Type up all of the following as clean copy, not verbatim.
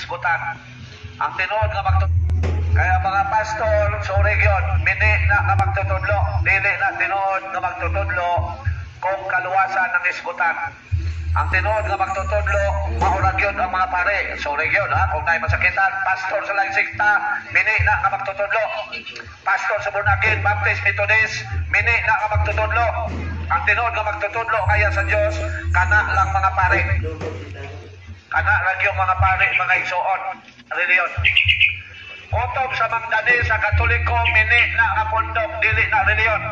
hisgutan. Ang tinuod nga magtutudlo, kaya mga pastor, sorry gyud, mini na nga magtutudlo, dili na tinuod nga magtutudlo kung kaluwasan ang hisgutan. Ang tinuod nga magtutudlo, mao ra gyud ang mga pare. Sorry gyud ha, kung naay masakitan, pastor sa laing sekta, mini na nga magtutudlo. Pastor sa Born Again, Baptist, Methodist, mini na nga magtutudlo. Ang tinuod nga magtutudlo kaya sa Dios, kana lang mga pare. Kana lang yung mga pare, mga igsuon. Reliyon. Kutob sa mangdani sa Katoliko, mini na nga pundok, dili na reliyon.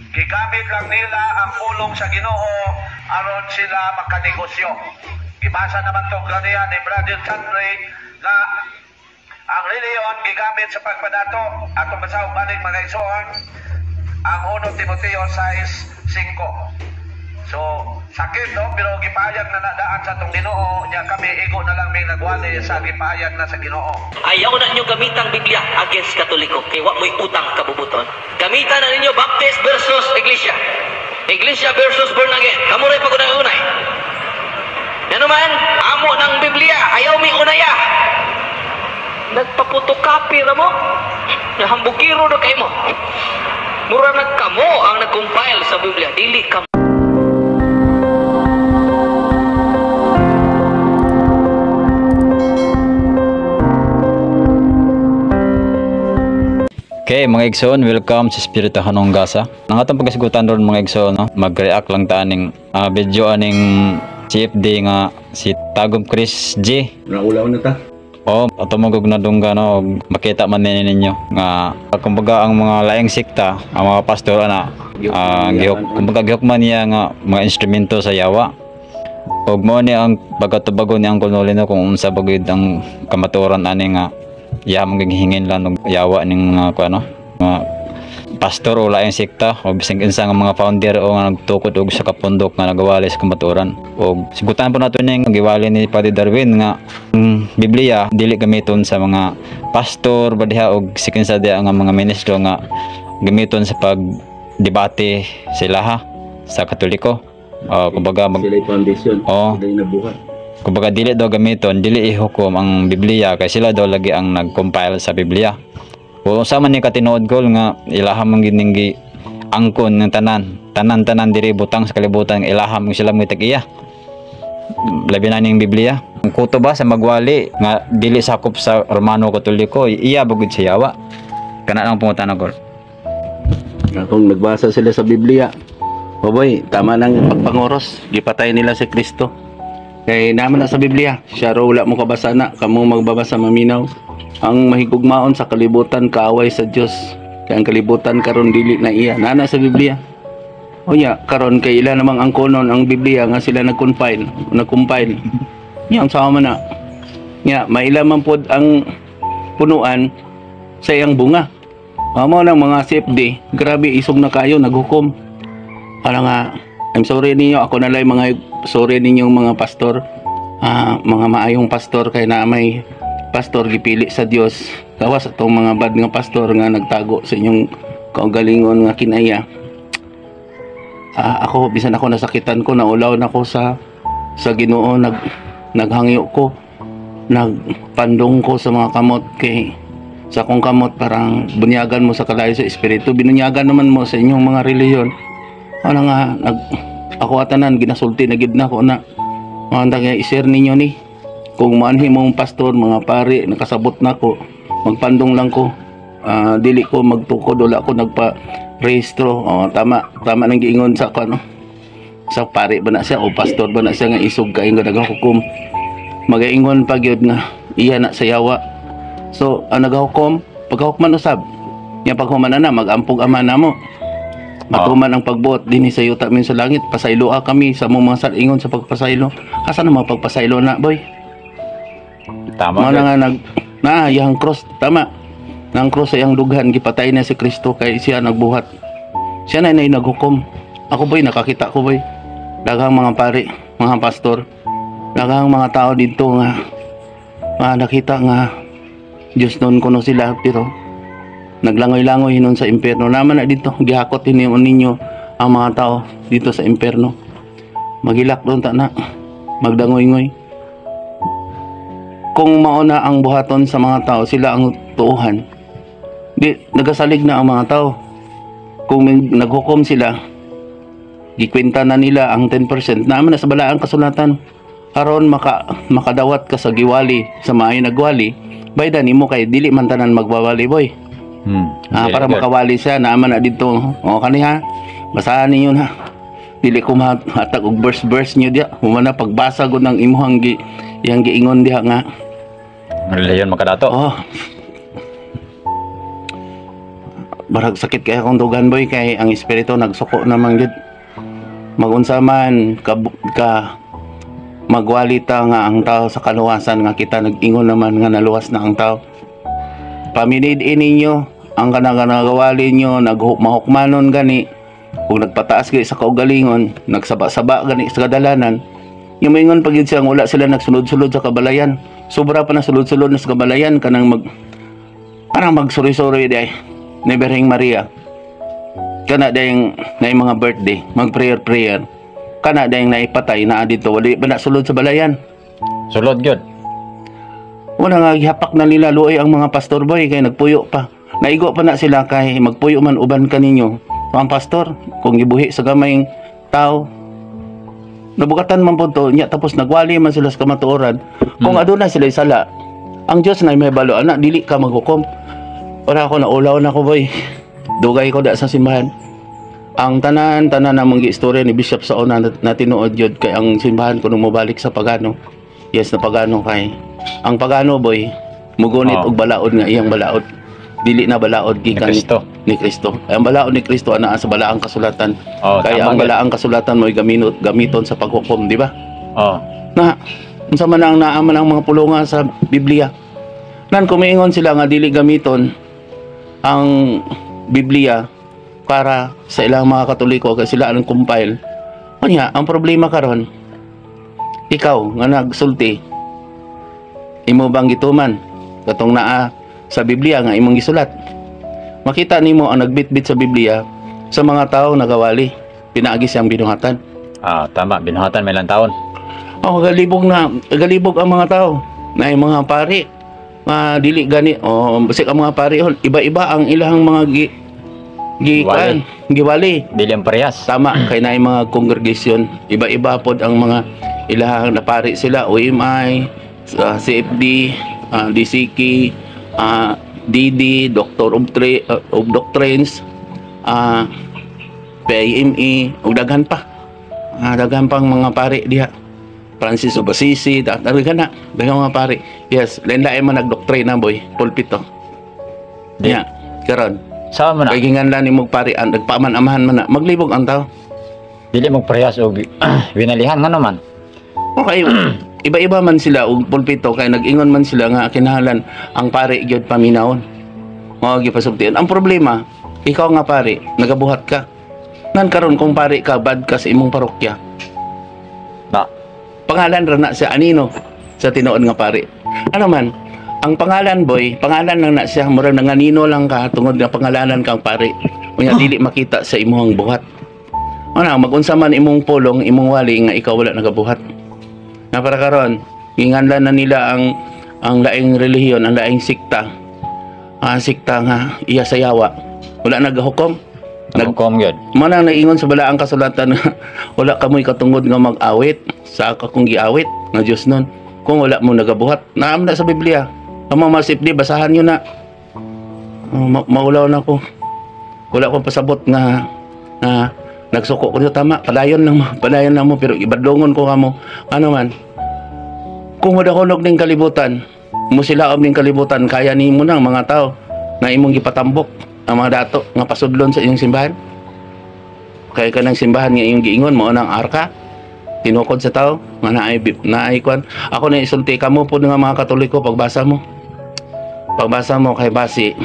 Gigamit lang nila ang pulong sa Ginoo aron sila makanegosyo. Gibasa naman to ganiya ni Brother Chandre nga ang reliyon gigamit sa pagpadato. Atong basahon balik, mga igsoon, ang 1 Timoteo 6:5. So, sakit, no? Pero gipahayag na nadaan sa atong Ginoo, nya kami igo na lang may nagwali sa gipahayag na sa Ginoo. Ayaw na ninyo gamitang Biblia against Katoliko kay wa mo'y utang kabubuton. Gamitan na ninyo Baptist versus Iglesia. Iglesia versus Born Again. Kamo ray pag-unay-unay. Yan naman, amo ng Biblia, ayaw mi unaya. Nagpaputokapi ra mo. Nahambugiro na kay mo. Mura nagkamo ang nag-compile sa Biblia. Dili ka. Okay, mga igsoon, welcome sa Espiritu Hanong Gasa. Ang atong pagkasigutan ron, mga igsoon, no, mag-react lang ta aning video aning CFD nga si Tagum Chris G. Naulaw na ta. O, ato magug na dungga, no, og makita man ni ninyo nga kumbaga ang mga laing sekta, ang mga pastor ana, gihok, kumbaga gihok man niya nga mga instrumento sa yawa. Og mo ni ang pagkatubagon ni Uncle Noli, no, kung unsa ba gyud ang kamatuoran ani nga iya mong gihingin lang og yawa ning mga kuno, mga pastor o laing sekta o bisag unsa nga mga founder o nga nagtukod og sa kapundok nga nagawali sa kamatuoran. Og sigutan po nato ning giwali ni Padre Darwin nga ang Biblia dili gamiton sa mga pastor ba diha og sikinsa diha nga mga ministro nga gamiton sa pagdebate sila ha sa Katoliko. Kumbaga mag Sila foundation. Oo. Sila nabuhat. Kumbaga dili daw gamiton, dili ihukom ang Biblia kay sila daw lagi ang nag-compile sa Biblia. O unsa man ni katinuod ko nga ilaham man gid ning gi angkon ng tanan, tanan-tanan diri butang sa kalibutan ilaham sila mo tag-iya. Labi na ning Biblia. Ang kuto ba sa magwali nga dili sakop sa Romano Katoliko, iya bugod sa yawa. Kana lang pangutana ko. Kung nagbasa sila sa Biblia, baboy, tama nang pagpangoros, gipatay nila si Kristo. Kay naman na sa Biblia, siya raw wala mo kabasa na, kamo magbabasa maminaw. Ang mahigugmaon sa kalibutan kaaway sa Dios. Kay ang kalibutan karon dili na iya. Nana sa Biblia. O nya, karon kay ila namang ang konon ang Biblia nga sila nag-compile. Nya ang sama na. Nya maila man pod ang punuan sa iyang bunga. Amo nang mga CFD, grabe isog na kayo naghukom. Para nga I'm sorry ninyo, ako na lang mga sorry ninyong mga pastor, mga maayong pastor kay na may pastor gipili sa Dios. Gawas atong mga bad nga pastor nga nagtago sa inyong kaugalingon nga kinaya. Ako bisan ako nasakitan ko, naulaw na ko sa Ginoo, naghangyo ko, nagpandong ko sa mga kamot kay sa akong kamot parang bunyagan mo sa kalayo sa espiritu, binunyagan naman mo sa inyong mga relihiyon. Ano nga ako atanan ginasulti na gid na ko na mga nga i-share ninyo ni kung maanhi mong pastor, mga pare, nakasabot na ko, magpandong lang ko, dili ko magtukod, wala ko nagpa-rehistro. Oh, tama tama nang giingon sa ko, ano sa pare ba na siya o pastor ba na siya nga isog kay nga nagahukom, magaingon pa gyud nga iya na sa yawa. So ang nagahukom pagkahukman usab nya paghuman na magampog ama namo. Matuman ang pagbuot dinhi sa yuta min sa langit, pasayloa kami sa mong mga salingon sa pagpasaylo. Asa na mga pagpasaylo na, boy? Tama. Mao na nga na iyang cross, tama. Nang cross sa iyang dughan gipatay na si Kristo kay siya nagbuhat. Siya na nay naghukom. Ako, boy, nakakita ko, boy. Daghang mga pari, mga pastor, daghang mga tao dito nga nakita nga Diyos noon kuno sila pero naglangoy-langoy hinon sa impyerno. Naman na dito, gihakot ninyo ang mga tao dito sa impyerno. Magilak doon ta na, magdangoy-ngoy. Kung mauna ang buhaton sa mga tao, sila ang tuuhan. Di nagasalig na ang mga tao. Kung naghukom sila, gikwenta na nila ang 10% naman na sa balaang kasulatan aron makadawat ka sa giwali sa maayo nagwali bayda nimo kay dili man tanan magwawali, boy. Ah, Dili para gyud. Makawali siya naaman na dito. O kani ha. Basahan ninyo na. Dili ko mahatag og verse verse niyo diha. Human na pagbasa gud ng imuhang gi iyang giingon diha nga. Relihiyon makadato. Oh. Barag sakit kay akong dugan, boy, kay ang espiritu nagsuko naman gid. Magunsa man ka magwali ta nga ang tao sa kaluwasan nga kita nag-ingon naman nga naluwas na ang tao. Paminid ninyo ang kanang nagawali nyo mahukmanon gani ug nagpataas gani sa kaugalingon, nagsaba-saba gani sa kadalanan. Yung moingon pag yun siyang wala sila nagsulod-sulod sa kabalayan, sobra pa na sulod-sulod na sa kabalayan, kanang magsuri-suri di ay ni Birheng Maria kana dayang na mga birthday, mag prayer prayer kana dayang naipatay na dito, wali ba na sulod sa balayan? Sulod gyud. Wala nga gihapak na nila luoy ang mga pastor, boy, kay nagpuyo pa. Naigo pa na sila kay magpuyo man uban kaninyo. Ang pastor kung gibuhi sa gamayng tao nabugatan man po to nya, tapos nagwali man sila sa kamatuoran. Kung aduna sila sala, ang Dios na may balo ana, dili ka maghukom. Wala ako, naulaw na ko, boy. Dugay ko da sa simbahan. Ang tanan tanan namong giistorya ni Bishop sa una na tinuod yun kay ang simbahan ko nung mobalik sa pagano, yes, na pagano, kay ang pagano, boy, mugunit og balaod nga iyang balaod dili na balaod Ni gikan Kristo. Ni Kristo. Ay, ang balaod ni Kristo anaa sa balaang kasulatan. Oh, Kaya tama ang gyud. Balaang kasulatan mo'y gamiton sa paghukom, di ba? Oh. Na unsa man ang naa man ang mga pulunga sa Biblia. Nan kumiingon sila nga dili gamiton ang Biblia para sa ilang mga Katoliko kay sila ang compile. Unya, ang problema karon, ikaw nga nagsulti, imo bang gituman katong naa sa Biblia nga imong gisulat? Makita nimo ang nagbitbit sa Biblia sa mga tao nagawali pinaagi siyang binuhatan. Ah, tama, binuhatan may ilang taon. Oh, galibog na, galibog ang mga tao. Na yung mga pari, nga dili gani, oh, basig ang mga pari hol, iba-iba ang ilang mga gi gi Giwali. kuan, giwali. Dili ang parehas. Tama, kay na yung mga congregation, iba-iba pod ang mga ilahang napari sila, OMI, CFD, DCK, DD, Doctor of Doctrines, PIME, ug daghan pa. Daghan pang mga pari diha. Francis of Assisi, daghan na, daghan mga pari. Yes, lain-lain man nagdoktrina, boy, pulpito. Di. Nya, karon. Sa man na. Kay ginganlan nimo pari, ang nagpaaman-amahan man na, maglibog ang tao. Dili mo parehas og winalihan nga naman. Okay, iba-iba man sila og pulpito kay nag-ingon man sila nga kinahanglan ang pari gyud paminawon. Mao gipasultian. Ang problema, ikaw nga pari, nagabuhat ka. Nan karon kung pari ka, bad ka sa imong parokya. Na. Pangalan ra na sa anino sa tinuod nga pari. Ano man, ang pangalan, boy, pangalan lang na siya, murag nanganino lang ka tungod nga pangalanan kang pari. Unya dili makita sa imong buhat. Ano, magunsa man imong pulong, imong wali nga ikaw wala nagabuhat. Na para karon, ginganlan na nila ang laing relihiyon, ang laing sikta. Ah, sikta nga iya sa yawa. Wala nagahukom. Naghukom gyud. Mo nang naingon sa balaang kasulatan nga wala kamoy katungod nga mag-awit sa akong giawit nga Dios nun kung wala mo nagabuhat. Naam na sa Biblia. Ang mga masip di basahan niyo na. Oh, maulaw na ko. Wala akong pasabot nga nga nagsuko ko niyo, tama. Padayon lang mo, padayon lang mo, pero ibadlongon ko kamo. Ano man? Kung hunog ning kalibutan, mo sila ning kalibutan, kaya nimo nang mga tao nga imong gipatambok ang mga dato nga pasudlon sa inyong simbahan. Kay kanang simbahan nga iyong giingon mao nang arka tinukod sa tao nga naay kwan. Ako na isulti kamo pod nga mga Katoliko, pagbasa mo. Pagbasa mo kay basi.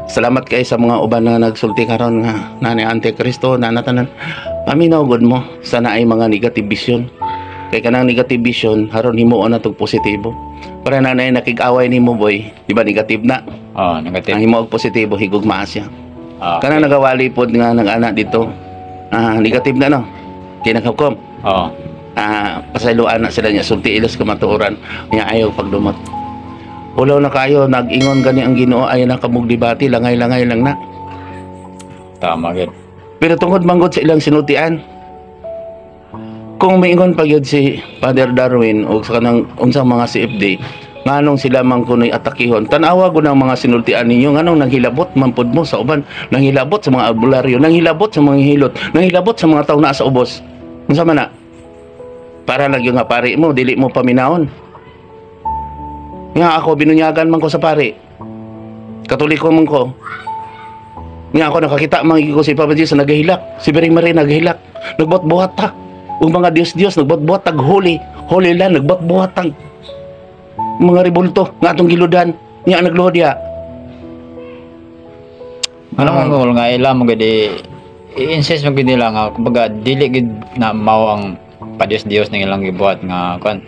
Salamat kay sa mga uban nga nagsulti karon nga nani Antikristo na natanan. Paminaw gud mo sa naay mga negative vision. Kay kanang negative vision haron himuon na tog positibo. Para na nay nakig-away nimo, boy, di ba negative na? Oh, negative. Ang himo og positibo, higugmaa siya. Ah, Kanang nagawali pod nga nag-ana dito. Ah, negative na, no. Kay naghukom. Oh. Ah, Kasayloan na sila niya sulti ilos kamatuoran niya ayaw pagdumot. Ulaw na kayo nag-ingon gani ang Ginoo ayaw na kamog debate, langay-langay lang na. Tama gid. Pero tungod manggod sa ilang sinultian, kung maingon pa gyud si Father Darwin o sa kanang unsang mga CFD, nganong sila man kunoy atakihon, tan-awa gud ang mga sinultian ninyo, nganong nanghilabot man pud mo sa uban, nanghilabot sa mga albularyo, nanghilabot sa mga hilot, nanghilabot sa mga tawo naa sa ubos. Unsa man na? Para lang yung nga pari mo, dili mo paminahon. Nga ako, binunyagan man ko sa pari. Katoliko man ko. Nga ako nakakita man ko si Papa Jesus nagahilak. Si Mary Maria nagahilak. Nagbuhat-buhat ta. Ug mga Diyos-Diyos nagbuhat-buhat tag holy. Holy land nagbuhat-buhat tag mga ribulto nga atong giludan. Nga nagluhod diha. Ano man gol nga ila mo gid i-insist mo gid nila nga kumbaga dili gid na mao ang pa-Diyos-Diyos ning ilang gibuhat nga kuan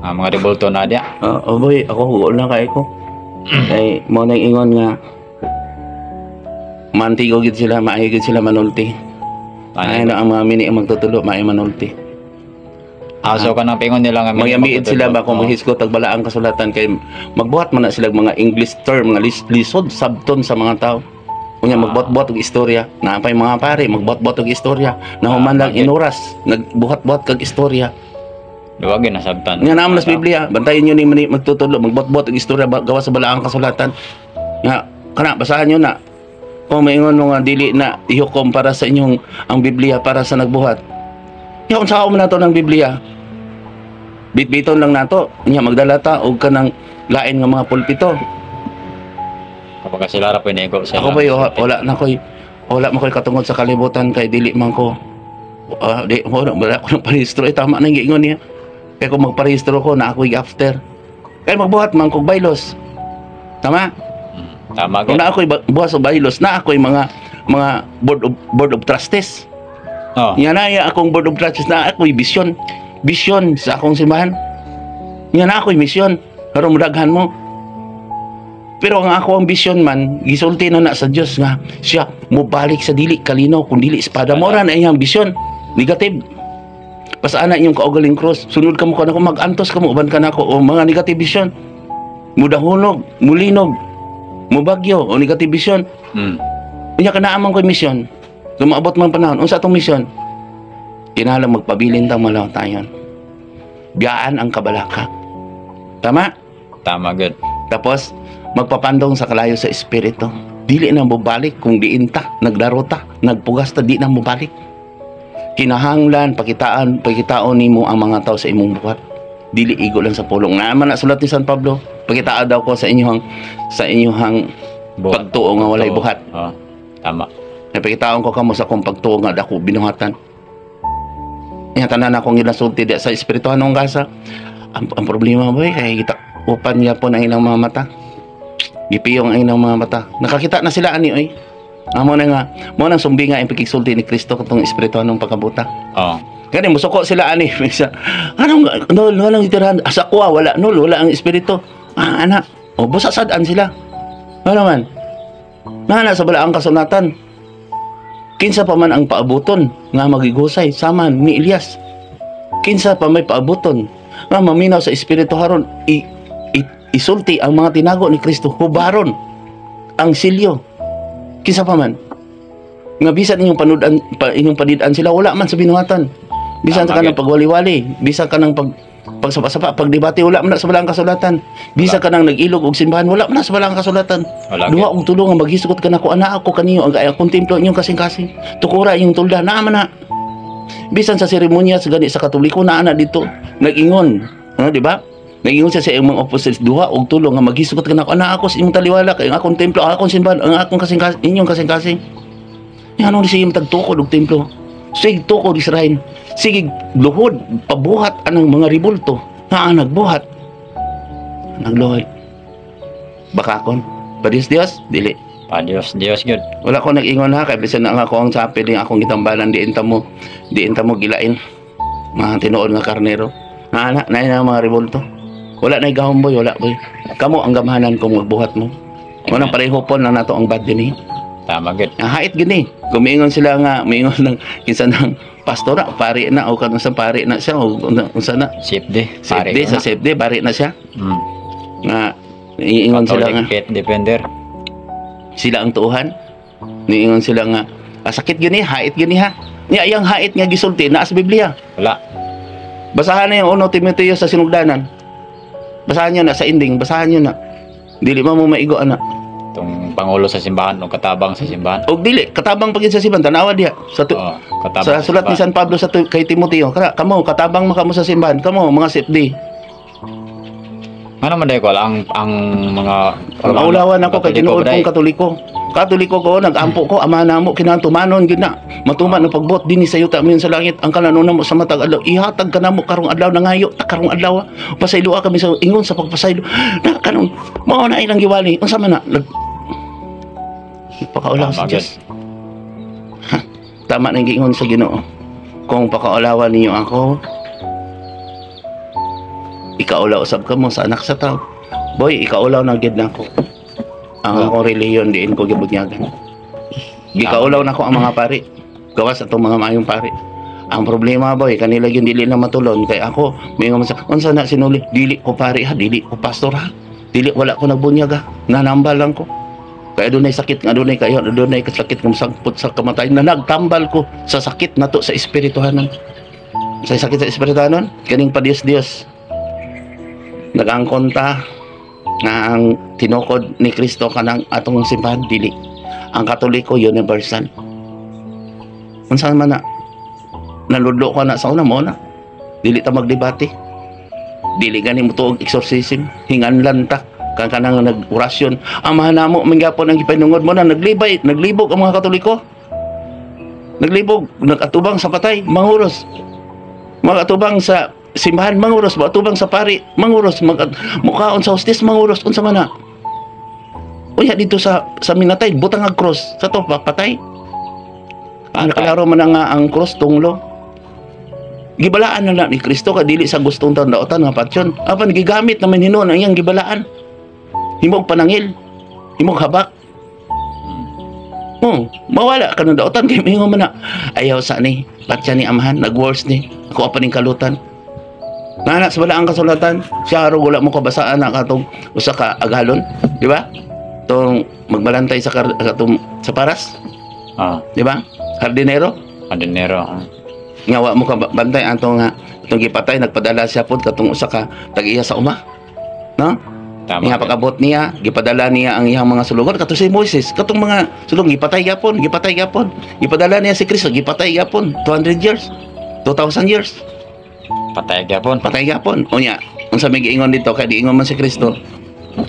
nga mga rebulto na diya. Oh boy, ako huol na kay ko. Kay mo nang ingon nga mantigo gid sila, maayo gid sila manulti. Ay na ang mga mini ang magtutulo, maayo manulti. Ah, so kanang pingon nila nga Magyamiid sila ba kung Oo. mahisgot ang balaang kasulatan kay magbuhat man na sila mga English term nga lisod sabton sa mga tao. Unya magbuhat-buhat og istorya, naa pay mga pare magbuhat-buhat og istorya, nahuman lang inuras, nagbuhat-buhat kag istorya. Duwag gyud nasabtan. Nga naman sa Biblia, bantayan niyo ni mani magtutulo, magbuhat-buhat og istorya gawa sa balaang kasulatan. Nga kana basahan niyo na. Kung maingon mo nga dili na ihukom para sa inyong ang Biblia para sa nagbuhat. Ya unsa man nato ng Biblia? Bitbiton lang nato. Nya magdala ta og kanang lain nga mga pulpito. Kapag sila ra pinigo sa Ako ba wala na koy wala man koy katungod sa kalibutan kay dili man ko di wala, wala ko ng parehistro, eh, tama na yung giingon niya. Kay kung magparehistro ko na ako'y after. Kay magbuhat man kog baylos. Tama? Tama Kung gid. na ako'y buhat sa baylos, na ako'y mga mga board of trustees. Oh. Nga na ya akong board of trustees na ako'y vision. Vision sa akong simbahan. Nga na ako'y misyon. Karon modaghan mo. Pero ang ako ang vision man, gisulti na na sa Dios nga siya mobalik sa dili kalinaw kung dili espada. Mora na iyang vision. Negative. Pasaan na inyong kaugaling cross. Sunod ka mo kanako, mag-antos ka mo, uban ka nako o mga negative vision. Mudahunog, mulinog, mubagyo o negative vision. Unya ka naaman ko'y misyon. Lumaabot man panahon, unsa atong misyon? Kinahanglan magpabilin tang malaw tayon. Biyaan ang kabalaka. Tama? Tama gid. Tapos, magpapandong sa kalayo sa espiritu. Dili na mobalik kung diin ta, naglaro ta, nagpugas ta, di na mobalik. Kinahanglan, pakitaan, pakitaon nimo ang mga tao sa imong buhat. Dili igo lang sa pulong. Naaman na sulat ni San Pablo, pakitaan daw ko sa inyong Buhat. pagtuo nga walay Oo. buhat. Oh. Tama. Napakitaon ko kamo sa akong pagtuo nga dako binuhatan. Nya tanan akong ginasulti di sa espirituhanong gasa. Ang problema boy kay kita upan niya po ng ilang mga mata. Gipiyong ang ilang mga mata. Nakakita na sila ani oy. Amo na nga, mo nang sumbi nga ang pagkisulti ni Kristo katong espirituhanong pagkabuta. Oh. Gani musuko sila ani. Minsan, anong nol walang itirahan asa kuha wala nol wala ang espiritu. Ah, ana. O busa sad-an sila. Ano man? Nana sa balaang kasulatan. Kinsa pa man ang paabuton nga magigusay sama ni Elias. Kinsa pa may paabuton nga maminaw sa espiritu haron isulti ang mga tinago ni Kristo hubaron ang silyo. Kinsa pa man nga bisan inyong panudan pa, inyong panid-an sila wala man sa binuhatan. Bisan sa Tama, kanang gid. pagwali-wali, bisan kanang pagsapa-sapa, pagdebate wala man na sa balaang kasulatan. Bisan kanang nag-ilog og simbahan wala man na sa balaang kasulatan. Wala Duha gid. og tulo nga maghisgot ka nako ana ako kaniyo ang akong templo inyong kasing-kasing. Tukura inyong tulda naa man na. Bisan sa seremonya sa gani sa Katoliko naa na dito nag-ingon, ano di ba? Nag-ingon siya sa iyong mga apostles duha og tulo nga maghisgot ka nako ana ako sa imong taliwala kay ang akong templo, ang akong simbahan, ang akong kasing-kasing, inyong kasing-kasing. Yan ano siya tagtukod og templo. Sige tukod Israel. Sige luhod pabuhat anang mga ribulto nga ang nagbuhat. Nagluhod. Bakakon. Padis Dios, dili. Pa Dios, Dios gyud. Wala ko nag-ingon ha kay bisan na ang ako ang sapil yung akong gitambalan diin ta mo gilain. Mga tinuod nga karnero. Na na na na mga ribulto. Wala na gahom boy, wala boy. Kamo ang gamhanan kung magbuhat mo. Unang pareho po na nato ang bad dinhi. Tama gyud. Ang hait gini. Kung sila nga, miingon lang kinsa nang pastor na, pari na o kanang sa pari na siya o unsa na. Safety. Pare Safety ko sa na. safety pari na siya. Nga iingon sila nga Catholic faith defender. Sila ang tuuhan. Niingon sila nga ah, sakit gyud ni, hait gyud ni ha. Nya iyang hait nga gisulti naa sa Biblia. Wala. Basahan na yung 1 Timoteo sa sinugdanan. Basahan nyo na sa ending, basahan nyo na. Dili man mo maigo ana. Itong pangulo sa simbahan o katabang sa simbahan. Og dili katabang pagid sa simbahan, tanawa diha sa Oo, katabang sa sulat ni simbahan. San Pablo sa kay Timoteo, kara kamo katabang makamo sa simbahan, kamo mga safety. Ano man dahil ko ang mga Ang aulawan ako kay Katoliko tinuod ba, kong Katoliko. Katoliko ko, nagampo ko, ama namo kinahanglan tumanon gyud na. Matuman ang pagbot dinhi sa yuta mayon sa langit. Ang kalanon namo sa matag adlaw, ihatag ka namo karong adlaw, nangayo ta karong adlaw. Pasayloa kami sa ingon sa pagpasaylo. Na kanon mao na ilang giwali. Unsa man na? Pakaulaw sa Tama, Dios. Ha, tama nang giingon sa Ginoo. Kung pakaulawan ninyo ako, ikaulaw usab kamo sa anak sa tao. Boy, ikaulaw na gyud nako. Ang akong relihiyon diin ko gibunyagan. Gikaulaw nako ang mga pari. Gawas atong mga maayong pari. Ang problema, boy, kanila gyud dili na matulon kay ako may nga sa unsa na sinuli, dili ko pari ha, dili ko pastor ha. Dili, wala ko nagbunyag ha. Nanambal lang ko. Kaya dunay sakit nga dunay kayo, dunay kasakit nga masangpot sa kamatayon na nagtambal ko sa sakit nato sa espirituhanon. Sa sakit sa espirituhanon, kaning pa Dios Dios. Nag-angkon ta nga ang tinukod ni Kristo kanang atong simbahan, dili. Ang Katoliko universal. Unsa man na naludlo ko na sa una mo na. Dili ta magdebate. Dili gani mo tuog exorcism, hinganlan ta kan kanang nag-orasyon. Amahan namo mangyapon ang gipanungod mo na naglibay, naglibog ang mga Katoliko. Naglibog, nagatubang sa patay, manguros. Magatubang sa simbahan, manguros, magatubang sa pari, manguros, mag mukaon sa hostis, manguros, unsa man na. Unya dito sa minatay, butang ang cross sa to patay. Ang klaro man na nga ang cross tunglo. Gibalaan na na ni Kristo ka dili sa gustong taon daotan nga patsyon. Apan gigamit naman hinuon ang iyang gibalaan. Himog panangil, himog habak. Oh, mawala ka ng daotan kay mingon man na. Ayaw sa ni, patya ni amahan, nag-worse ni. Ako pa ning kalutan. Nana sa balaang kasulatan, siya araw wala mo kabasaan na katong usa ka agalon, di ba? Tong magbalantay sa katong sa paras, di ba? Hardinero, Hardinero. Nga wa mo ka bantay ato nga itong gipatay, nagpadala siya pod katong usa ka tag-iya sa uma. No? Tama. Nga pag-abot niya, gipadala niya ang iyang mga sulugon kato si Moises, katong mga sulong gipatay gyapon, gipatay gyapon. Gipadala niya si Kristo, gipatay gyapon 200 years, 2000 years. Patay gyapon. Patay gyapon. Unya, unsa may giingon dito kay giingon man si Kristo.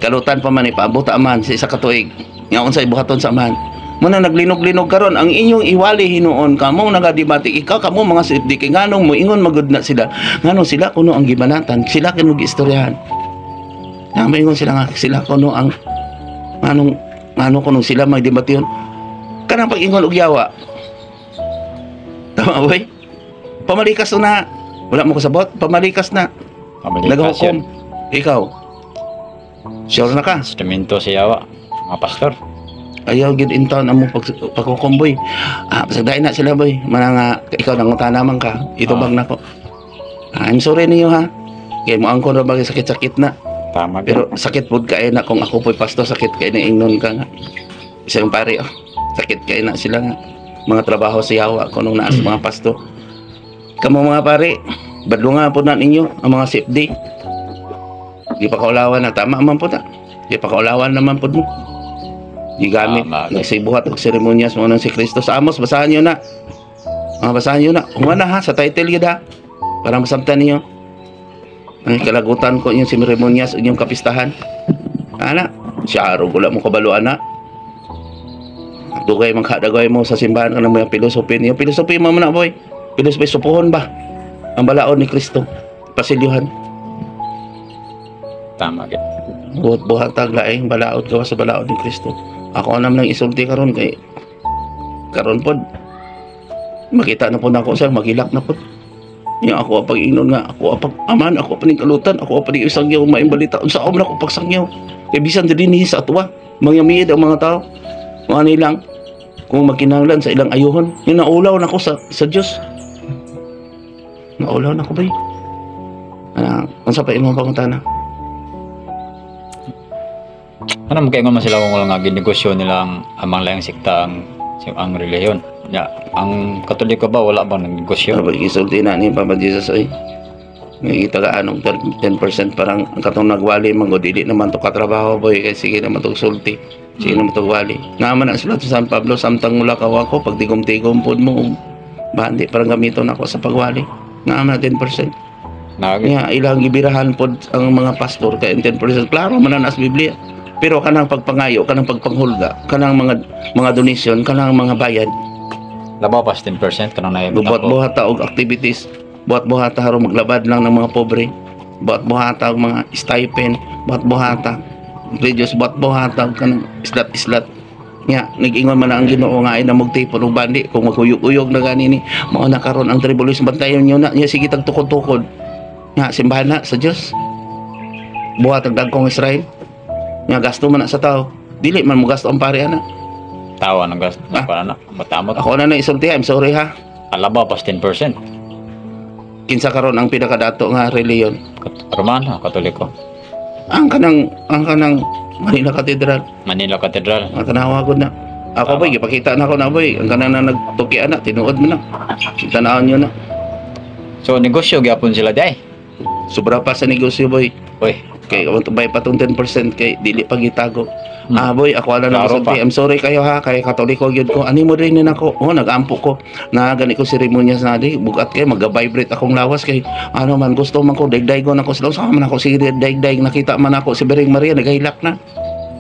Kalutan pa man ipaabot man sa isa ka tuig. Nga unsa ibuhaton sa amahan. Muna naglinog-linog karon ang inyong iwali hinuon kamo nagadebate ikaw kamo mga sifdi kay nganong moingon magud na sila, nganong sila kuno ang gibanatan, sila kuno giistoryahan nga moingon sila nga sila kuno ang nganong ngano kuno sila magdebate kanang pag-ingon og yawa, tama, boy? Pamalikas na, wala mo kasabot, pamalikas na. Pamalikas Naghukom yun. Ikaw, sure na ka? Instrumento si yawa. Mga pastor. Ayaw gid in town ang mo pag paghukom, boy. Ah, pasagdain na sila, boy. Mana nga ikaw nangutana man ka, itubag nako. Ah, I'm sorry niyo ha. Kay mo angkon ra bagay sakit-sakit na. Tama. Pero sakit pud kay na kung ako po'y pastor, sakit kay na ingnon ka nga. Isang pare oh. Sakit kay na sila nga mga trabaho sa yawa kunong naa sa mga pastor. Kamo mga pare, badlunga po na ninyo ang mga safety. Di pa kaulawan na tama man po na. Di pa kaulawan naman po mo. Gigamit, Tama. nagsibuhat og seremonyas mo nang si Kristo sa Amos, basahan niyo na. Mga basahan niyo na. Kung na ha, sa title gid ha. Para masabtan niyo. Ang kalagutan ko inyong seremonyas ug inyong kapistahan. Ana, siya araw wala mo kabalo ana. Dugay man kadagay mo sa simbahan ka ng mga philosophy niyo. Philosophy mo man na, boy. Philosophy supuhon ba? Ang balaod ni Kristo. Pasilyuhan. Tama gyud. Buhat buhat tag laing balaod gawa sa balaod ni Kristo. Ako anam nang isulti karon kay karon pod makita na pod nako sir, magilak na pod. Nya ako pag ingnon nga ako pag aman ako pa ning kalutan, ako pa ning isangyaw maayong balita, unsa ako man ako pagsangyaw kay bisan dinhi sa atwa mangyamiyad ang mga tao mga nilang. Kung magkinahanglan sa ilang ayuhon. Yung naulaw na ko sa Dios. Naulaw na ko bay. Ana, unsa pa imong pangutana? Ano mo kay man sila kung wala nga ginegosyo nila ang amang laing sekta ang relihiyon. Ya, ang Katoliko ba wala ba nagnegosyo? Ano ba gisulti na ni Papa Jesus oy? May itagaan og 10% parang ang katong nagwali man gud, dili naman to katrabaho boy, kay sige naman tog sulti. Sige naman tog wali. Naman ang sulat sa San Pablo samtang mula kawa ko pagtigom-tigom pod mo bandi parang gamiton ako sa pagwali. Naman na 10%. Nag Nga ilang gibirahan pod ang mga pastor kay 10%, klaro man na sa Biblia. Pero kanang pagpangayo, kanang pagpanghulga, kanang mga donation, kanang mga bayad, labaw pas 10% kanang naay buhat-buhat ta og activities, buhat-buhat ta aron maglabad lang ng mga pobre, buhat-buhat ta og mga stipend, buhat-buhat ta religious, buhat-buhat ta og kanang islat-islat. Nga nag-ingon man ang Ginoo nga ay namugtipon og bandi kung maghuyog-uyog na gani ni mao na karon ang tribulation, bantayon niyo na niya, sige tag tukod-tukod nga simbahan na sa Dios, buhat ang dagkong Israel nga gasto man na sa tao, dili man mo gasto ang pare ana. Tawa ng gas Ah. para na matamot. Ako na na isulti, I'm sorry ha. Labaw pas 10%. Kinsa karon ang pinakadato nga reliyon? Romano, Katoliko. Ang kanang Manila Cathedral. Manila Cathedral. Ang tanawa gud na ako Tama. Boy, gipakita na ako na boy, ang kanang na nagtuki ana, tinuod mo na, tanawon niyo na. So negosyo gyapon sila day. Sobra pa sa negosyo boy. Uy, Kay bay patong 10% kay dili pa gitago. Ah boy, ako ala na Klaro masulti. pa. I'm sorry kayo ha, kay Katoliko gyud ko. Ani mo rin ni nako. Oh, nagampo ko. Na gani ko seremonyas na di bugat kay maga-vibrate akong lawas kay ano man gusto man ko daigdaygon ako sila. Sa man ako sige daigdaig, nakita man ako si Bering Maria nagahilak na.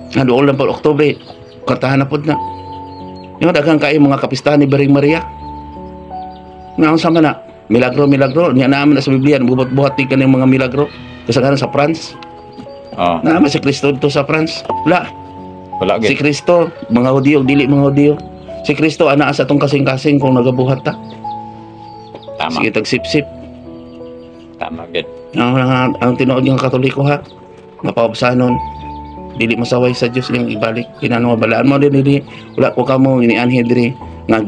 Nga dool lang pa Oktubre. Kartahan na pud na. Yung daghang kayo mga kapistahan ni Bering Maria. Nga unsa man na? Milagro, milagro. Nya naman na sa Biblia, buhat-buhat ni kaning mga milagro. Kasagaran sa France. Oh, Naman si Kristo dito sa France. Wala. Wala Si gyud. Kristo, mga Hudiyo, dili mga Hudiyo. Si Kristo ana sa atong kasing-kasing kung nagabuhat ta. Tama. Sige tagsipsip. Tama gyud. Ang tinuod nga Katoliko ha. Mapaubsanon. Dili masaway sa Dios iyang ibalik. Kinano nga balaan mo din dili. Wala ko kamo inianhi diri nga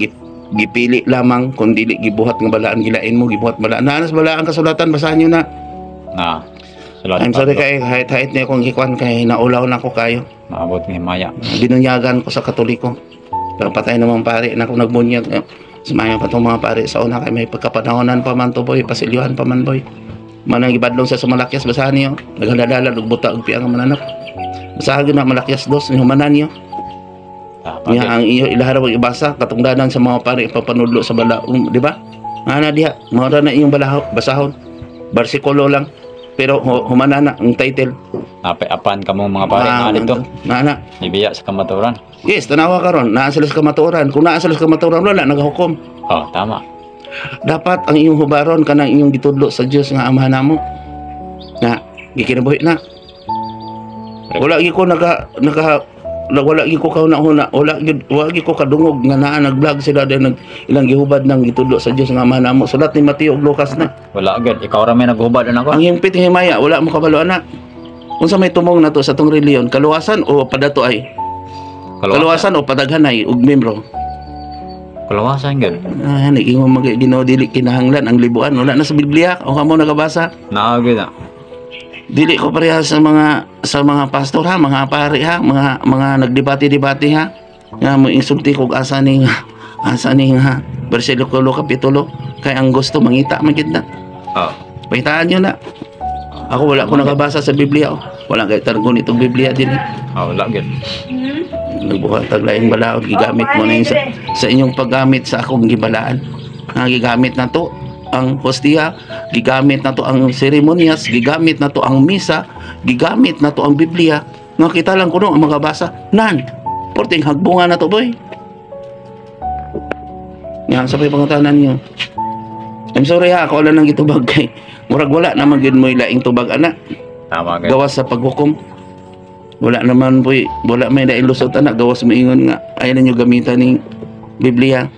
gipili lamang kung dili gibuhat nga balaan, gilain mo gibuhat balaan. Naanas balaan kasulatan, basahan niyo na. Na. Sulat I'm sorry Pablo. kay hait-hait niya akong gikuan kay naulaw na ko kayo. Maabot ng himaya. Binunyagan ko sa Katoliko. Pero patay naman pare na ako nagbunyag. Sumaya pa itong mga pare sa una kay may pagkapanahonan pa man to boy, pasilyuhan pa man boy. Manang gibadlong sa Malakyas, basahan niyo. Naghaladala og buta og piang mananak. Basahan gyud na Malakyas 2 ni humanan niyo. Tama Nga gyud. ang iyo ilahara wag ibasa katungdanan sa mga pare ipapanudlo sa bala, di ba? Nga na diha, mao ra na iyong balaho, basahon. Bersikulo lang. Pero humana na ang title. Napay apan kamo mga pare nga dito. Na na. Ibiya sa kamatuoran. Yes, tanawa karon, naa sila sa kamatuoran. Kung naa sila sa kamatuoran, wala nagahukom. Oh, tama. Dapat ang iyong hubaron kanang iyong gitudlo sa Dios nga Amahan namo. Na gikinabuhi na. Wala gyud ko naka naka wala gyud ko kauna-una, wala gyud ko kadungog nga naa nag-vlog sila dahil nag ilang gihubad nang gitudlo sa Dios nga Amahan namo. Sulat ni Mateo ug Lucas na. Wala gyud. Ikaw ra may naghubad ana ko. Ang hingpit ng himaya, wala mo kabalo ana. Unsa may tumong nato sa tong reliyon, kaluwasan o padato ay? Kaluwasan o padaghanay ug membro? Kaluwasan gyud. Ah, nag-ingon mag Ginoo dili kinahanglan ang libuan. Wala na sa Biblia. O kamo nagabasa. Naa gyud na. Dili ko parehas sa mga pastor ha, mga pari ha, mga nagdebate-debate ha. Nga mo insulti kog asa ning ha, bersikulo kapitulo kay ang gusto mangita man gid na. Oh. Pahitaan nyo na. Ako wala ko nakabasa sa Biblia. Oh. Wala kay targon itong Biblia din. Oh, wala gyud. Nagbuhat tag laing balaod gigamit mo na yun sa inyong paggamit sa akong gibalaan. Ang gigamit na to ang hostia, gigamit na to ang seremonyas, gigamit na to ang misa, gigamit na to ang Biblia. Nga kita lang kuno ang makabasa. Nan, porting hagbunga na to boy. Yan, sa pangutanan niyo. I'm sorry ha, ako lang nang gitubag kay murag wala naman gyud mo'y laing tubag ana Tama gyud. gawas sa paghukom. Wala naman po, wala may laing lusot ana, gawas moingon nga ayaw ninyo gamitan ning Biblia.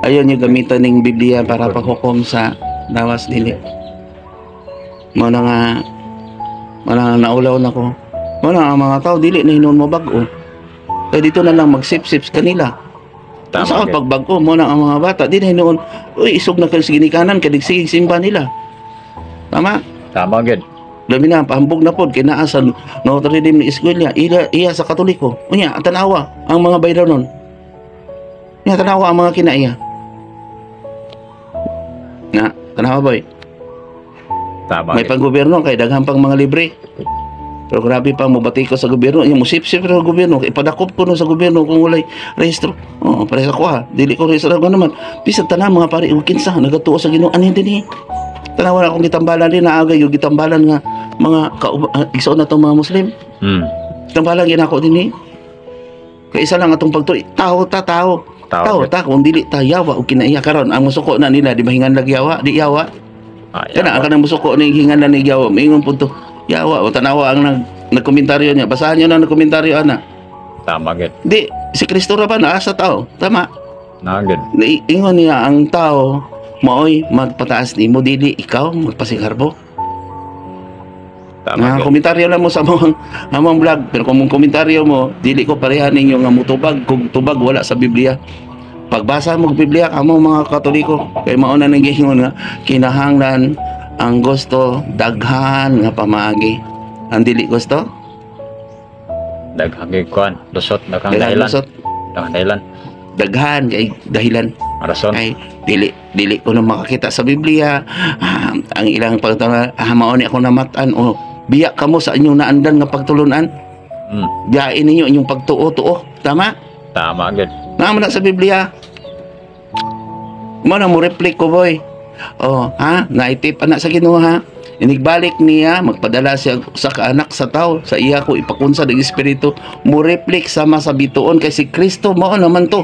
Ayaw niyo gamitan ning Biblia para paghukom sa lawas dili. Mo na nga, mo na nga naulaw na ko. Wala ang mga tao dili na hinuon mo bag-o. Kaya dito na lang magsip-sip kanila. Tama Sa gyud. pagbag-o mo na ang mga bata di na hinuon, uy, isog na kayo sa ginikanan kay nagsigig simba nila. Tama? Tama gyud. Labi na, pahambog na pod kay naa sa Notre Dame ni eskwela, ila iya sa Katoliko. Unya, ang tanawa ang mga bayraw nun. Unya, tanawa ang mga kinaiya. Na, tanawa, boy. Tama May gyud. panggobyerno kay daghan pang mga libre. Pero grabe pa mo ko sa gobyerno, yung musipsip sa gobyerno, ipadakop ko no sa gobyerno kung walay rehistro. Oo, pare sa kuha, dili ko rehistro ko naman. Bisan tanan mga pare ug kinsa nagatuo sa Ginoo ani dinhi. Tanawa na akong gitambalan din naagay yung gitambalan nga mga igsoon na tong mga Muslim. Gitambalan ginako dinhi. Kay isa lang atong pagtuo, tao ta tao. Tao Tao gyud. ta kung dili ta yawa og kinaiya karon ang musuko na nila di ba hingan lag yawa, di yawa. Ah, Kana yawa. ang kanang musuko ni hingan lang ni yawa, maingon pud to. Yawa o tanawa ang nagkomentaryo niya. Basahan niyo na ang nagkomentaryo ana. Tama gyud. Di si Kristo ra ba naa sa tao? Tama. Na gyud. Ingon niya ang tao maoy magpataas nimo, dili ikaw magpasigarbo. Tama Nga gyud. komentaryo lang mo sa among among vlog, pero kung mong komentaryo mo dili ko pareha ninyo nga mutubag kung tubag wala sa Biblia. Pagbasa mo og Biblia kamo mga Katoliko kay mao na nang giingon nga kinahanglan ang gusto daghan nga pamaagi. Ang dili gusto Daghang gyud kuan, lusot, daghang daghan dahilan. lusot, Daghang dahilan. Daghan kay dahilan. Rason. Ay dili dili ko na makakita sa Biblia. Ah, ang ilang pagtulon, mao ni ako namatan o biya kamo sa inyong naandan nga pagtulunan. Biyain ninyo inyong pagtuo-tuo. Tama? Tama gyud. Naa man na sa Biblia. Mo na mo reply ko, boy. Oh, ha? Naitip ana sa Ginoo, ha. Inigbalik niya, magpadala siya sa kaanak sa tao, sa iya ko ipakunsa ng espiritu, mo reflect sama sa bituon kay si Kristo mao naman to.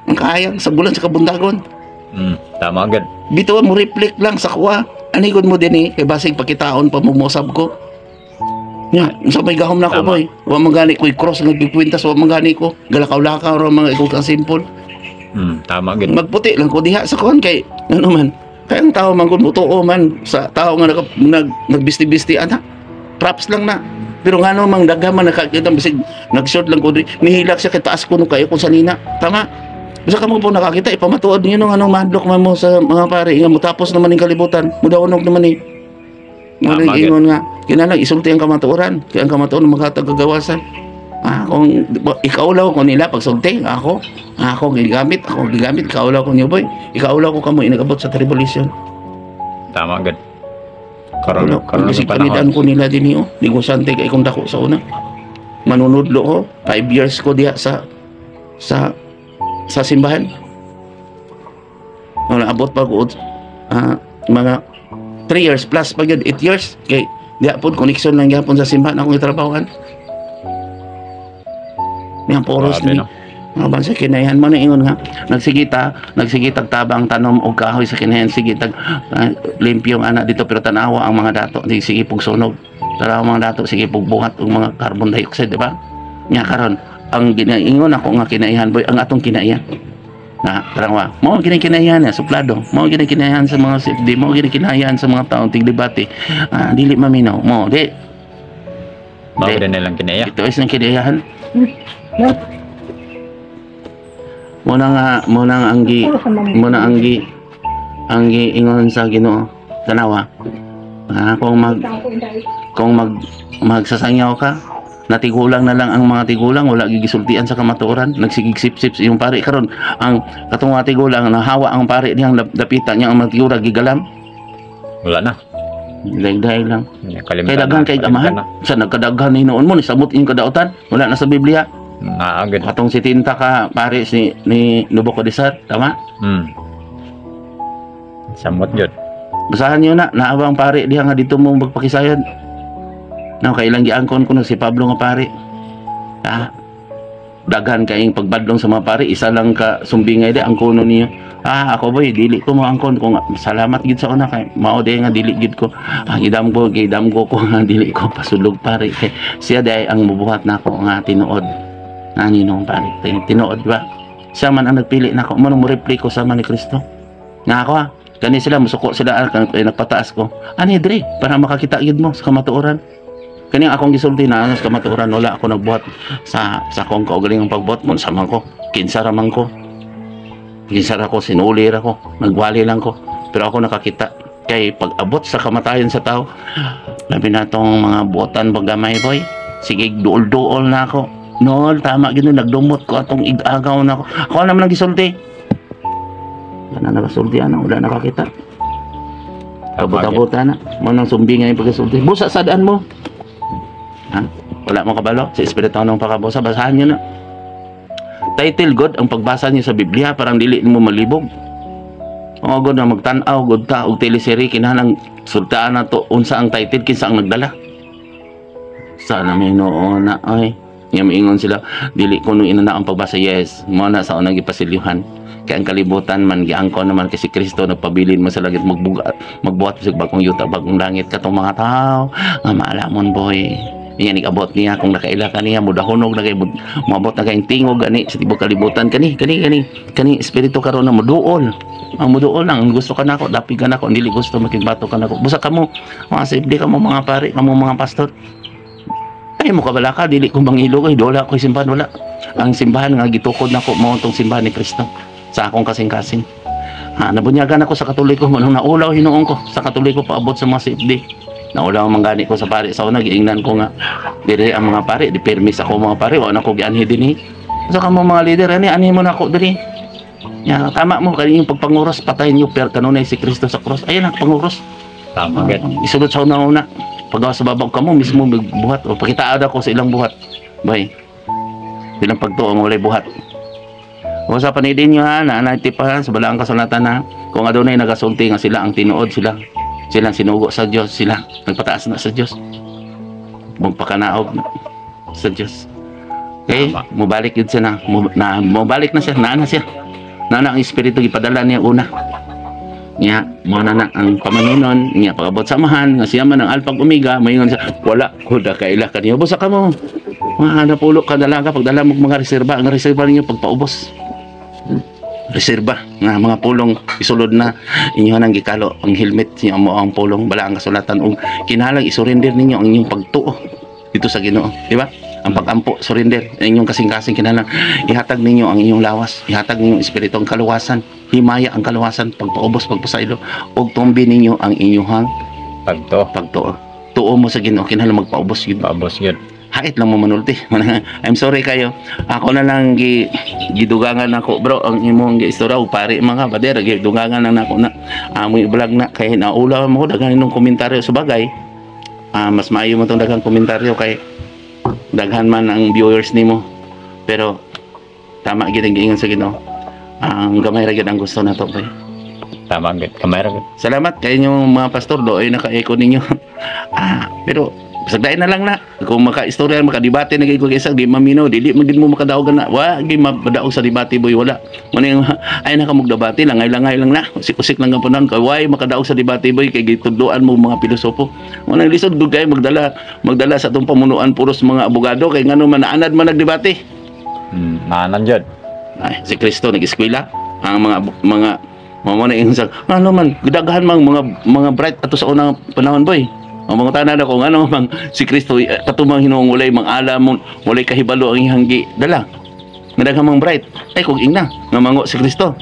Ang kaayang sa bulan sa kabuntagon. Tama gyud. Bituon mo reflect lang sa kuha. Anigod mo din eh, kay basig pakitaon pa mo mosab ko. Nya, sa may gahom na ko, Tama. boy. Wa man gani ko'y cross nga gikwintas, wa man gani ko. Galakaw-lakaw ra mga ikaw kang simple. Tama gyud. Magputi lang ko diha sa kuan kay ano man. Kay ang tao man kun mutuo man sa tao nga nagbisti-bisti ana. Props lang na. Pero ngano mang daghan man nakakita bisig nag-short lang ko diri. Nihilak siya kay taas kuno kayo kung sanina. Tama. Bisa ka mo po nakakita ipamatuod niyo nung anong mahadlok man mo sa mga pare nga mutapos naman ning kalibutan. Mudawnog naman eh. Mo Tama, gyud. ingon nga kinahanglan isulti ang kamatuoran. Kay ang kamatuoran maghatag kagawasan. Ah, kung ikaulaw ko nila pagsulti, ako, ako gigamit, ako gigamit, ikaulaw ko niyo, boy. Ikaulaw ko kamo inagabot sa tribulation. Tama gyud. Karon Karon karon kasi nga panahon. panidaan ko nila din oh. Negosyante kay kung dako sa una. Manunudlo ko, 5 years ko diha sa simbahan. Wala abot pa ko mga 3 years plus pa gyud, 8 years kay diha pod connection lang gyapon sa simbahan akong gitrabahoan. Yang poros Grabe, ni no? mga bansa kinayan mo na ingon nga nagsigitag tabang tanom og kahoy sa kinayan, sige tag limpyo ang ana dito, pero tanawa ang mga dato di sige pugsunog, tanawa ang mga dato sige pugbuhat og mga carbon dioxide, di ba? Nya karon ang ginaingon ako nga kinaihan, boy, ang atong kinaihan na tanawa mao gini kinaihan niya suplado, mao gini kinaihan sa mga safety, mao gini kinaihan sa mga taong tiglibati, dili maminaw mo di. Mao Di. gyud nilang kinaya. Ito is ng kinaihan. Muna nga, muna nga ang gi, muna ang gi ingon sa Ginoo. Tanawa. Ah, kung magsasangyaw ka, natigulang na lang ang mga tigulang, wala gigisultian sa kamatuoran, nagsigig sip-sip sa iyong pare karon ang katong mga tigulang nahawa ang pare niyang dapita niya ang mga tigulang gigalam. Wala na. Dahil lang Kalimutan kay daghan na, kay kalimutan amahan na. sa nagkadaghan ni noon mo ni samot inyong kadautan, wala na sa Biblia. Naa gyud. Katong si Tinta ka pare si ni Nebuchadnezzar, tama? Samot gyud. Basahan niyo na naabang pare diha nga dito mo magpakisayod. No, kailang giangkon ko na si Pablo nga pare. Ah, daghan kayong pagbadlong sa mga pare, isa lang ka sumbingay di ang kuno niyo. Ah, ako, boy, dili ko mo angkon kung salamat gid sa una kay mao di nga dili gid ko. Ah, gidamgo ko nga dili ko pasulog pare kay siya di ang mubuhat nako nga tinuod. Ani no pare, tinuod ba? Siya man ang nagpili nako, mo mo reply ko sama ni Kristo. Nga ako ah, kani sila musuko sila ah, kay nagpataas ko. Ani dre para makakita gid mo sa kamatuoran. Kani akong gisulti na sa kamatuoran, wala ako nagbuhat sa akong kaugalingong pagbuhat mo sama ko. Kinsa ra man ko. Kinsa ra ko, sinuli ra ko, nagwali lang ko. Pero ako nakakita kay pag abot sa kamatayon sa tao, labi na tong mga buotan paggamay, boy. Sige, duol-duol na ako. Nol, tama gino, nagdumot ko atong igagaw na ako. Ako naman ang gisulti. Wala na nakasulti ana, wala nakakita. Abot-abot na. Mo nang sumbi nga yung pagkasulti. Busa sadaan mo. Ha? Wala mo kabalo? Sa Espiritu ng pakabusa, basahan niyo na. Title God, ang pagbasa niyo sa Biblia, parang dili mo malibog. O God na magtan-aw, God ta, og teleserye, kinahanglan sultaan na to, unsa ang title, kinsa ang nagdala. Sana may noon na, ay. Nga miingon sila, dili ko nung ina na ang pagbasa, yes. Mo na sa unang gipasilyuhan. Kaya ang kalibutan man, giangko naman kasi Kristo nagpabilin mo sa langit, magbuhat sa bagong yuta, bagong langit katong mga tao nga maalamon, boy. Niya nag-abot niya kung nakaila ka niya mudahunog na kay moabot na kayong tingog gani sa tibok kalibutan kani kani kani kani espiritu karon na muduol ang muduol lang ang gusto ka nako, dapig ka nako, dili gusto makigbato ka nako. Busa kamo mga safety, kamo mga pare, kamo mga pastor, ay mo kabala ka dili ko mangilo kay wala ko simbahan, wala ang simbahan nga gitukod nako mao tong simbahan ni Kristo sa akong kasing-kasing. Ha, nabunyagan ako sa Katoliko manong naulaw hinuon ko sa Katoliko paabot sa mga safety. Naulaw man gani ko sa pare sa una, giingnan ko nga dire ang mga pare di permis ako mga pare, wa na ko gianhi dinhi. So kamo mga leader ani anhi mo na ako diri. Ya, tama mo kani yung pagpanguros, patayin niyo per kanunay si Kristo sa cross. Ayan ang panguros. Tama gid. Isulod sa una-una. Pagawa sa babaw kamo mismo buhat o pakitaad ako sa ilang buhat. Bay. Silang pagtuo ang walay buhat. O sa panidin nyo ha, na pa sa balaang kasulatan na kung adunay nagasulti nga sila ang tinuod, sila silang sinugo sa Dios, sila nagpataas na sa Dios, magpakanaog na sa Dios. Okay, Tama. Mobalik yun siya na, na mobalik na siya, naa na siya. Naa na ang espiritu gipadala niya una. Niya, mo na na ang pamanunon, niya pag-abot sa amahan, nga siya man ang alpha ug omega, moingon siya, wala ko da kaila kaniyo. Busa ka mo. Mga napulo ka dalaga, pagdala mo mga reserba, ang reserba ninyo pagpaubos. Reserba nga mga pulong isulod na inyo nang gikalo ang helmet niyo mo ang pulong bala ang kasulatan ug kinahanglan isurrender ninyo ang inyong pagtuo dito sa Ginoo, di ba? Ang pagampo, surrender ang inyong kasing-kasing, kinahanglan ihatag ninyo ang inyong lawas, ihatag ninyo ang espiritu, ang kaluwasan, himaya ang kaluwasan, pagpaubos, pagpasaylo, ug tumbi ninyo ang inyong Pagto. pagtuo. Tuo mo sa Ginoo, kinahanglan magpaubos gyud. Paubos gyud. Hait lang mo manulti. I'm sorry kayo. Ako na lang gidugangan ako, bro, ang imong giistorya og pare mga bader, gidugangan lang nako na amoy vlog na kay naulaw mo daghan nung komentaryo sa bagay. Mas maayo mo tong daghang komentaryo kay daghan man ang viewers nimo. Pero tama gid ang giingon sa Ginoo. Ang gamay ra gid ang gusto na to, boy. Tama gid. Kamay ra gid. Salamat kay inyong mga pastor, doy naka-echo ninyo. Pero sagdain na lang na. Kung maka-istorya, makadebate na kay isang di mamino, dili man gid mo makadaog na. Wa gid madaog sa debate, boy, wala. Muna yung ay na ka magdebate, langay-langay lang na. Usik-usik lang ang punan kay way makadaog sa debate, boy, kay gitudloan mo mga pilosopo. Muna lisod gud kay magdala sa atong pamunuan puros mga abogado kay ngano man naanad man nagdebate. Naanan jud. Ay, si Kristo nag-eskwela ang mga mamo na ingon sa ano man daghan mang mga bright ato sa unang panahon, boy. Ang mga tanan ako ano mang si Kristo katumang hinuong walay mang alam, walay kahibalo ang iyang dala. Nga daghan mang bright ay kung ingna nga mango si Kristo.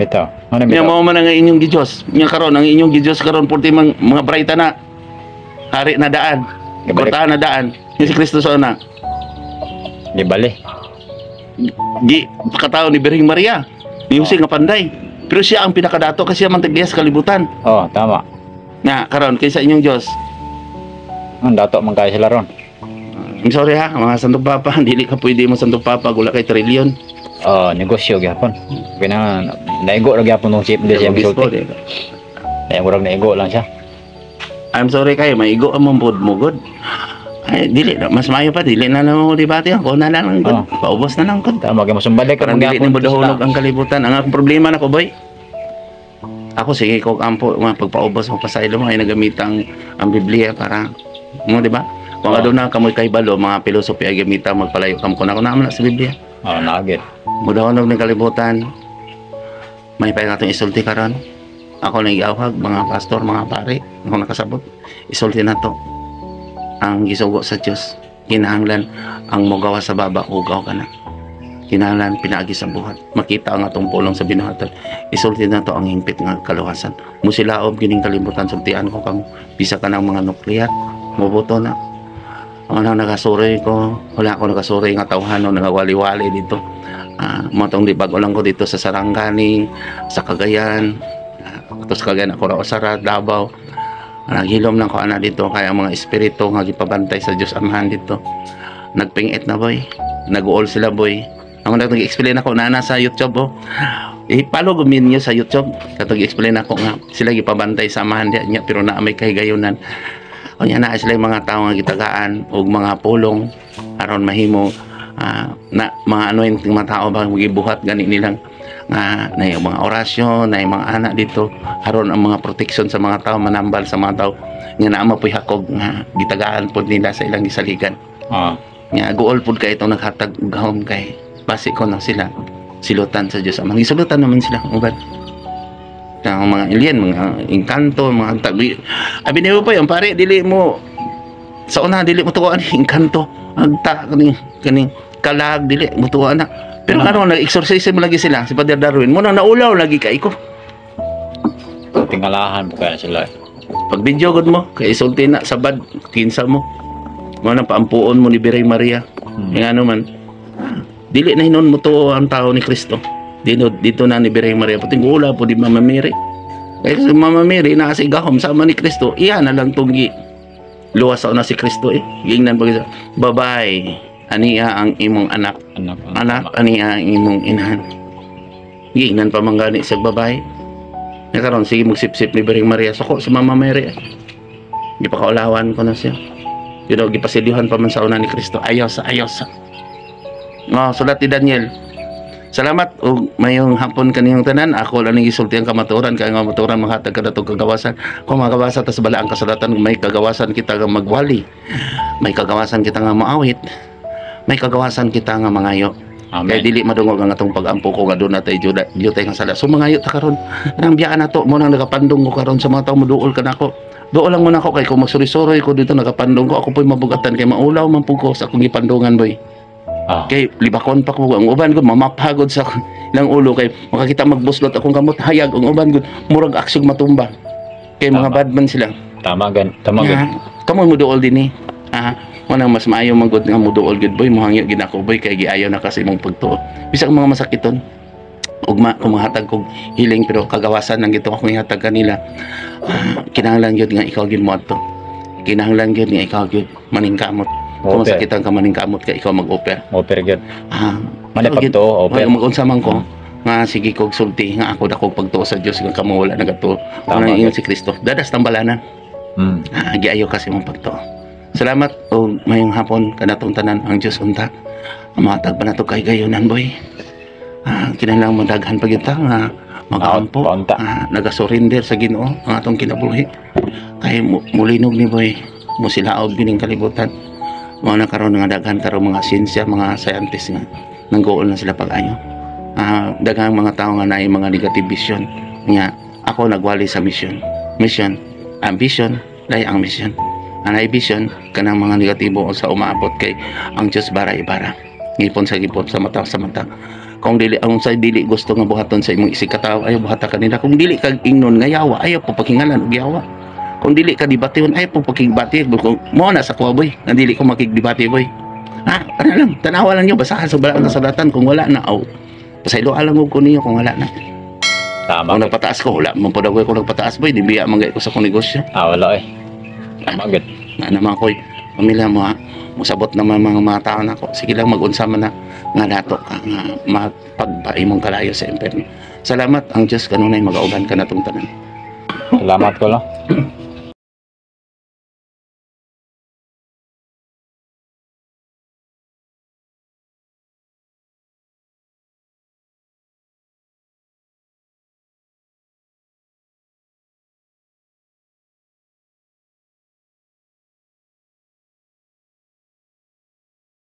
Bitaw. Ano Nya bitaw? mao man ang inyong gi-Diyos. Nya karon ang inyong gi-Diyos karon purti mang mga bright na hari na daan. Gibalik. Kortahan na daan. Nya si Kristo sa una Gibali. gi pakatao ni Birhing Maria. Ni Jose nga panday. Pero siya ang pinakadato kasi siya man tagdiya sa kalibutan. Oh, tama. Nga karon kaysa inyong Diyos. Ang dato man kayo sila ron. I'm sorry ha, mga Santo Papa, dili ka pwede mo Santo Papa, wala kay trilyon. Oh, negosyo gyapon. Kina naigo ra gyapon tong chief di siya Obispo, misulti. di ba? Naigo ra naigo lang siya. I'm sorry kayo, maigo ang mong mo god. Ay, dili na, mas maayo pa, dili na lang mo debate, ako na lang god. Oh. Paubos na lang god. Tama kay mosumbalik Parang dili na mo dahulog ang kalibutan. Ang akong problema na ko, boy. Ako sige ko ampo mga pagpaubos mo pasaylo mo ay nagamit ang Biblia para mo, di ba? Kung Oh. aduna kamoy kahibalo mga filosofi ay gamita magpalayo kamo kun ako na sa Biblia. Oh, naagit. Mudahon ng kalibutan. May pa natong isulti karon. Ako nang giawhag mga pastor, mga pare, ako nakasabot. Isulti na to. Ang gisugo sa Dios, kinahanglan ang mogawa sa baba, hugaw ka na. Kinahanglan pinaagi sa buhat. Makita ang atong pulong sa binuhatan. Isulti na to ang hingpit nga kaluwasan. Musilaob gining kalibutan, sultian ko kamo. Bisa ka ng mga nuklear, moboto na. Ang nang nakasuroy ko, wala ako nakasuroy nga tawhan no, nagawali-wali dito. Mo tong di bago lang ko dito sa Sarangani, sa Cagayan. Ato sa Cagayan ako ra sa Davao. Naghilom lang ko ana dito kaya ang mga espiritu nga gipabantay sa Dios Amahan dito. Nagpingit na, boy. Nag-uol sila, boy. Ang nag-explain ako na sa YouTube, oh. I-follow gumin niyo sa YouTube. Katong explain ako nga sila gipabantay sa Amahan diya niya pero naa may kahigayunan. Unya naa sila yung mga tao nga gitagaan og mga pulong aron mahimo na mga anointing mga tao ba gibuhat gani nilang nga na yung mga orasyon na yung mga anak dito aron ang mga protection sa mga tao manambal sa mga tao nga naa mapoy hakog nga gitagaan pod nila sa ilang gisaligan. Nga guol pod kay itong naghatag og gahom kay basi ko na sila silutan sa Dios Ama. Gisulutan naman sila uban. Ang mga alien, mga engkanto, mga tagbi. Abi niyo pa yung pare, dili mo sa una dili mo tuoan engkanto. Agta kaning kaning kalag dili mo tuoan na. Pero karon nag-exorcism lagi sila si Father Darwin. Mo na naulaw lagi kay ko. Tingalahan po kaya sila, eh. Pag video gud mo kay isulti na sa bad kinsa mo. Mo na paampuon mo ni Bireng Maria. Nga ano man, dili na hinon mo tuo ang tao ni Kristo. Dito, dito na ni Bireng Maria. Puting ula po di Mama Mary. Kaya si Mama Mary naa sa gahom sama ni Kristo. Iya na lang tunggi. Luwas sa una si Kristo eh. Gingnan pag babay. Aniya ang imong anak. Anak, Anak, aniya ang imong inahan. Gingnan pa man gani sa babay. Nakaroon, sige magsipsip ni Bireng Maria. Suko sa Mama Mary. Gipakaulawan ko na siya. Pero gipasilyuhan pa man sa una ni Kristo. Ayaw sa, ayaw sa. Oh, sulat ni Daniel. Salamat og mayong hapon kaniyong tanan. Ako lang ning gisulti ang kamatuoran kay ang kamatuoran maghatag kanatong kagawasan. Kung magawasa ta sa balaang kasulatan, may kagawasan kita nga magwali. May kagawasan kita nga moawit. May kagawasan kita nga mangayo. Amen. Kay dili madungog ang atong pag-ampo ko nga doon natay juda jutay nga sala. So mangayo ta karon. Nang biyaan nato mo nang nagapandong ko karon sa mga tao moduol ka nako. Duol lang mo nako kay kung magsuri-suroy ko dito nagapandong ko ako po'y mabugatan kay maulaw man pud ko sa akong gipandungan, boy. Kay libakon pa ko ang uban gud mamapagod sa ilang ulo kay makakita magbuslot akong kamot hayag ang uban gud murag aksog matumba. Kay mga Tama. bad man sila. Tama gan, tama gan. Nga, kamo mo duol dinhi. Mo nang mas maayo man gud nga mo duol gud, boy, mohangyo gid ako, boy, kay giayo na kasi imong pagtuo. Bisag mga masakiton ugma kung mahatag kog healing pero kagawasan lang gito akong ihatag kanila. Kinahanglan gyud nga ikaw gyud mo adto. Kinahanglan gyud nga ikaw gyud maningkamot. Kung Oper. masakitan ka maningkamot ka ikaw mag-offer. Oper gyud. Manay Ikaw gyud. pagtuo, oper. Mag-unsa man ko nga sige kog sulti nga ako dako pagtuo sa Dios nga kamo wala nagatuo. Tama, Una ingon si Kristo, dadas tambalanan. Giayo kasi mong pagtuo. Salamat og mayong hapon kanatong tanan ang Dios unta. Matag pa nato kay gayunan, boy. Kinahanglan mo daghan pa gyud ta nga magaampo. Paunta. Nagasurrender sa Ginoo ang atong kinabuhi. Kay mulinog ni, boy, musilaob gining kalibutan. Mao na karon nga daghan karon mga siyensya, mga scientist nga nangguol na sila pag-ayo. Daghang mga tao nga naay mga negative vision nga ako nagwali sa mission. Mission, ambition, lay ang mission. Anay vision kanang mga negatibo sa umaabot kay ang Dios bara ibara. Ngipon sa ngipon, sa mata sa mata. Kung dili ang sa dili gusto nga buhaton sa imong isig katawo ayaw buhata kanila. Kung dili kag ingnon nga yawa, ayaw po paghingalan og yawa. Kung dili ka debateon, ayaw po pakigdebate. Kung mo na sa kuwa, boy, nga dili ko makigdebate, boy. Ano lang, tanawa lang niyo, basahan sa balaang kasulatan kung wala na, aw. Pasaylo alam ko niyo kung wala na. Tama. Kung nagpataas ko, wala man po daw ko nagpataas, boy, di biya man ko sa akong negosyo. Wala eh. Tama gud. Na naman ko'y pamilya mo ha. Musabot naman mga mga tao na ko. Sige lang mag-unsa man na nga dato ka nga mapagpaimong kalayo sa impyerno. Salamat ang Diyos kanunay magauban ka natong tanan. Salamat ko lang.